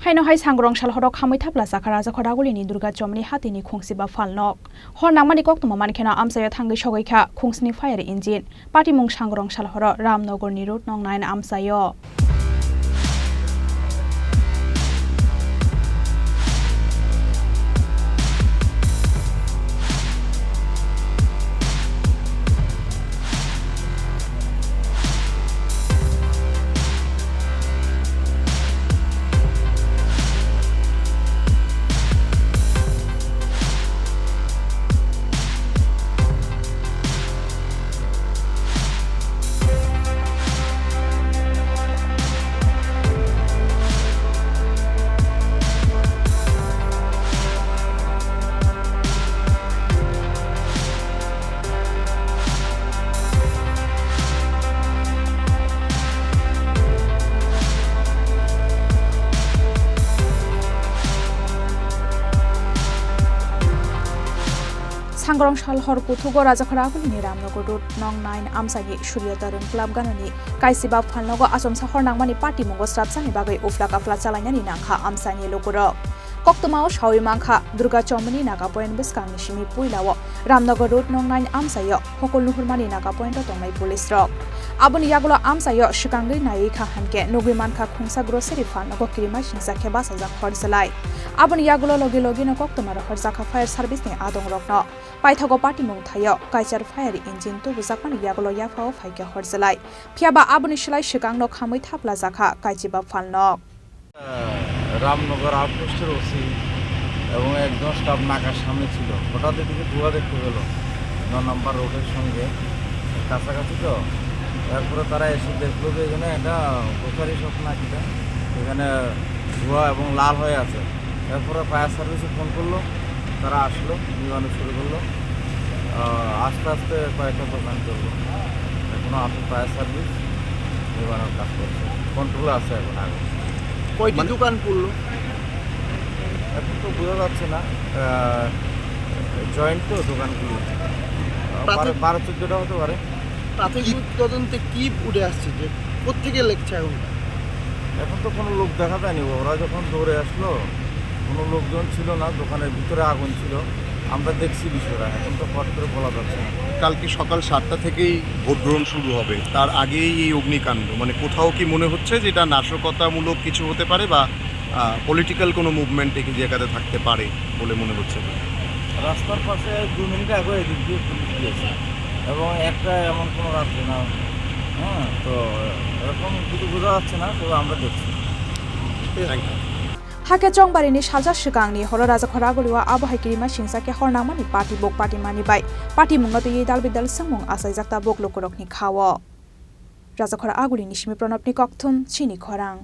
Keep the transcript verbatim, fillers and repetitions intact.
Haino hai Sangrong sal horo khamwi thapla chakha Rajakhor Agulini Durga Chomni hatini khungsiba phalnok. Hor nangmani koktwma mankheno amchaio thangwi sogwi kha khungsni fire engine. Patimung Sangrong sal horo Ramnogorni road nong nine amchaio. Sangrong sal hor kuthugo Rajakhor Agulini Ramnogor road nong nine amchaini Surya Tarun Club ganani kaisiba phalnogo achomsa hor nangmani patimungo srapsani bagwi ufla kafla chalainani nangkha amchaini lukurok. Koktwmao sawi mankha Durga Chomni Naga Point bwskangni simi puilao Ramnogor road nong nine amchaio hokol nuhurmani Naga Point o tongnai police rok. Aboni yagulo amchaio swkangwi naiwi kha hinkhe nugwi mankha khungsa grocery phalnogo kirima singsa khe bachajak hor jwlai. Aboni yagulo logi logino koktwma rohorjakha fire service ni adong rokno. Paithago patimung thaio kaichar fire engine tubujakmani yagulo yaphao phaikhe hor jwlai. Phiyaba aboni slai swkangno khamwi thaplajakha kaichiba phalnok. Ramnagar আউটপোস্টের ওসি এবং একজন স্টাফ নাকার সামনে ছিল। হঠাৎ এদিকে ধোঁয়া দেখতে পেল ন নম্বর রোডের সঙ্গে কাছাকাছি তো। এরপরে তারা এসে দেখলো যে এখানে একটা গ্রোসারি শপ না কিটা, এখানে ধোঁয়া এবং লাল হয়ে আছে। এরপরে ফায়ার সার্ভিসে ফোন করলো, তারা আসলো, নিবানো শুরু করলো। আহ, আস্তে আস্তে কয়েকটা দোকান চললো। এখনো আছে ফায়ার সার্ভিস, নিবানোর কাজ করছে, কন্ট্রোলে আছে এখন আগুন। কয়টি মানে দোকান পুড়লো? এখন তো বোঝা যাচ্ছে না, আহ, জয়েন্ট তো দোকানগুলো। প্রাথমিক বারো, বারো চোদ্দটা হতে পারে। প্রাথমিক তদন্তে কি উঠে আসছে যে কোত্থেকে লেগেছে আগুনটা? এখন তো কোনো লোক দেখা যায়নি, ওরা যখন দৌড়ে আসলো, কোনো লোকজন ছিল না, দোকানের ভিতরে আগুন ছিল, আমরা দেখছি বিষয়টা, এখন তো ফট করে বলা যাচ্ছে না। কালকে সকাল সাতটা থেকেই ভোট গ্রহণ শুরু হবে, তার আগেই এই অগ্নিকাণ্ড, মানে কোথাও কি মনে হচ্ছে যে এটা নাশকতামূলক কিছু হতে পারে বা, আহ, পলিটিক্যাল কোনো মুভমেন্ট এই জায়গাতে থাকতে পারে বলে মনে হচ্ছে? রাস্তার পাশে দু মিনিট আগে এদিক দিয়ে পুলিশ গিয়েছে এবং একটা এমন কোনো রাস্তা না, হ্যাঁ, তো এরকম কিছু বোঝা যাচ্ছে না, তবে আমরা দেখছি। Thank you. Hakhe Chongbarini salsa swkangni horo Rajakhor Agulio abo hai kirima singsa khe hor nangmani party buk party mani bai party mungno twiwi dal bidal swngmung achaijak tabuk lukurokni khao. Rajakhor Agulini simi Pranobni kokthum chini khorang.